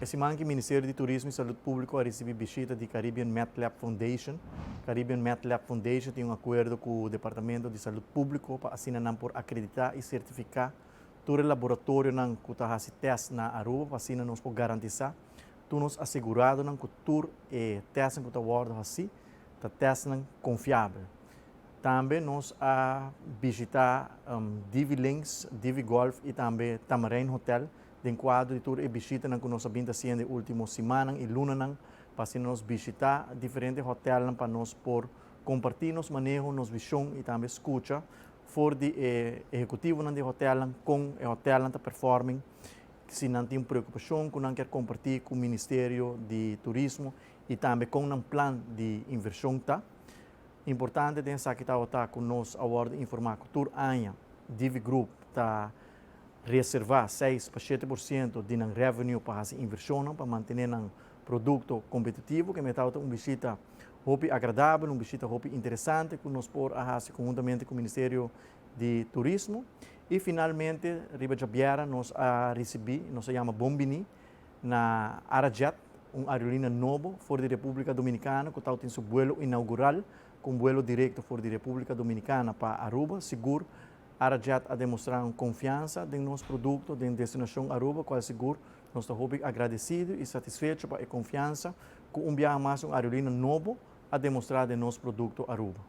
E siman aki Ministerio di Turismo y Salud Publico a ricibi bishita di Caribbean MedLab Foundation. Caribbean MedLab Foundation tin un acuerdo cu Departamento di Salud Publico pa asina nan por acredita y certifica tur e laboratorionan cu ta haci test na Aruba pa asina nos por garantisa tur nos aseguradonan cu tur e testnan cu ta wordo haci ta testnan confiabel. Tambe nos a bishita Divi Links, Divi Golf y tambe Tamarijn Hotel den kuadro di tur e bishitanan ku nos a bin ta hasiendo e último simannan i lunanan pa asina nos bishitá diferente hotèlnan pa nos por kompartí nos maneho, nos vishon i tambe skucha for di e ehekutivonan di e hotèlnan kon e hotèlnan ta performing, si nan tin preokupashon ku nan kier kompartí ku Ministerio di Turismo i tambe kon nan plan di invershon ta. Importante den esaki tabata ku nos a wòrdu informá ku tur aña Divi Group ta reservá 6 pa 7% di nan revenue pa hasi invershonnan pa mantené nan produkto kompetitivo, ke mester tabata un bishita hopi agradabel, un bishita hopi interesante ku nos por a hasi konhuntamente ku Ministerio di Turismo. I finalmente riba djabièrnè nos a risibí, nos a yama bon biní na Arajet, un aerolínea nobo for di Repúblika Dominikana ku tabatin su buelo inaugural ku un buelo direkto for di Repúblika Dominikana pa Aruba. Sigur Arajet a demostrá un konfiansa den nos produkto den Destinashon Aruba, kual sigur nos ta hopi agradesido i satisfecho pa e konfiansa ku un biaha mas un aerolínea nobo a demostrá den nos produkto Aruba.